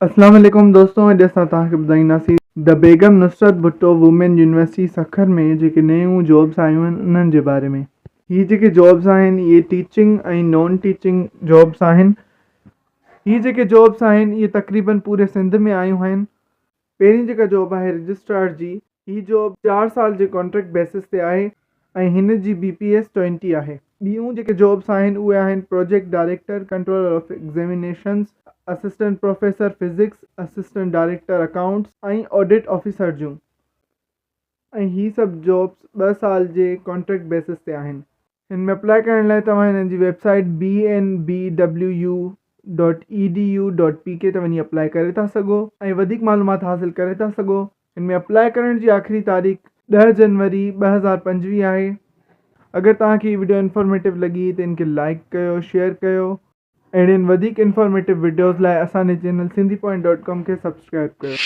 اسلام عليڪم دوستو اڄ اسان توهان کي ٻڌائينداسين The Begum Nusrat Bhutto women university Sukkur ۾ جيڪي نيون جابس آيون آهن انهن جي باري ۾. هي جيڪي جابس آهن اهي ٽيچنگ ۽ نان ٽيچنگ جابس آهن. هي جيڪي جابس آهن اهي تقريبن پوري سنڌ ۾ آيون آهن. پهرين جيڪا جاب آهي رجسٽرار جي، هي جاب چار سال جي ڪانٽريڪٽ بيسس تي آهي ۽ هن جي بي پي ايس ٽوئنٽي آهي. ٻيون جيڪي جابس آهن اهي آهن project director, controller of examinations, assistant professor physics, assistant director accounts ۽ audit officer جون ۽ هي سڀ جابس ٻه سال جي ڪانٽريڪٽ بيسس تي آهن. هن ۾ اپلاء ڪرڻ لاء توهان هنن جي website B N B W U dot E D U dot P K تي وڃي اپلاء ڪري ٿا سگهو ۽ وڌيڪ معلومات حاصل ڪري ٿا سگهو. هن ۾ اپلاء ڪرڻ جي آخري تاريخ ڏهه جنوري 2025 آهي. اگر توهان کي هي وڊيو انفارميٽو لڳي ته ان کي لائيڪ ڪيو شيئر ڪيو. اهڙين وڌيڪ انفارميٽو وڊيوز لاء اسان جي channel Sindhi point dot com کي سبسڪرائيب ڪيو.